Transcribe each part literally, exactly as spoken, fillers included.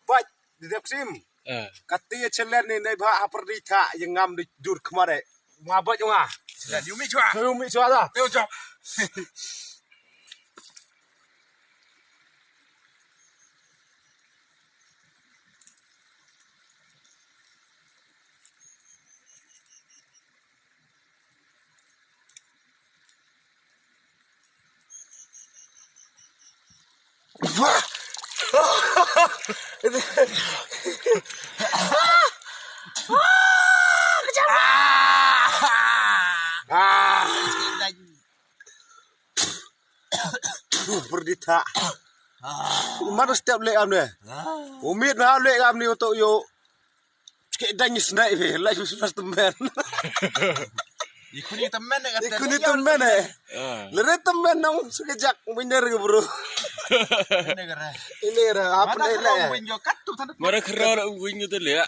Bad, di dep sim. Eh. Kati ya chelen ni, ni ba apar di ta, yang ngam di dur kemare. Nga bad nga. Chelen, yumi chwa. Yumi chwa da. Teo chwa. Perdita. Mana setiap lek am ne? Umit na lek am ni untuk yo. Cek dan ni snack be, like sudah temen. Ikuni temen ne kata. Ikuni temen eh. Ah. Lere temen nong sekejak bener ke bro. Ini kere. Ini kere apa ni le? Mara kera rak win gitu le ya.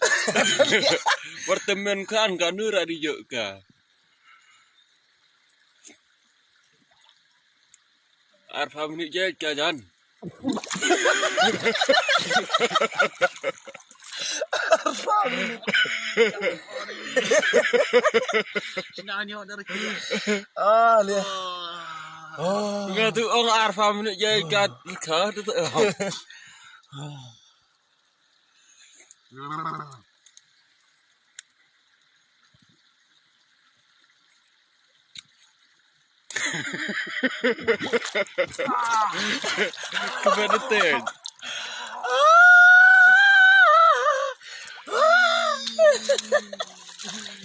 War temen kan kan nu rak dijok ka. Arphaw minit je ka jan. Arphaw minit. Sina anyo dari kiri. Ah, lihat. Oh. Nga tu ong arphaw minit je ka ka tu. Kebet detik.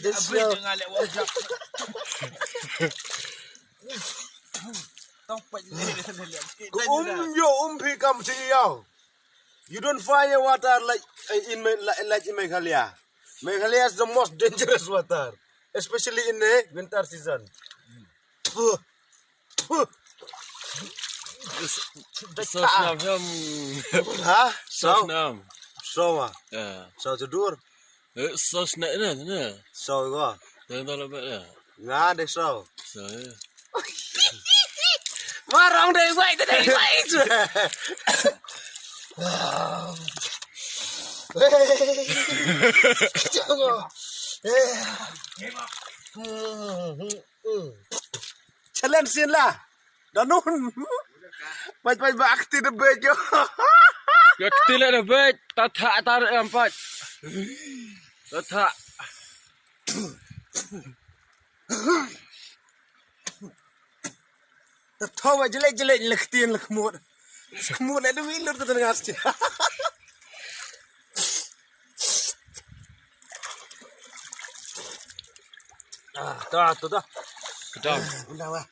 This yo. Ko um yo um phi kam chi yo. You don't find a water like, uh, in Me-, like, like in Meghalaya. Meghalaya is the most dangerous water, especially in the winter season. Phew. Phew. Sos nam hiam. Ha? Sos nam. Sawa. Ya. Sawa cedur. Eh, sos na na na. Sawa ko. Tang tang lebat ya. Nga deh sawa. Sawa ya. Warong deh wai deh wai. Jangan. Eh. Challenge sin la. Danun. Pait pait ba akti de bej yo. Akti le de bej. Tata tar empat. Tata. Tata ba jelek jelek lektin lekmut. Lekmut le de wilur tu ngas je. Ah, ta tu ta. Kedam. Udah lah.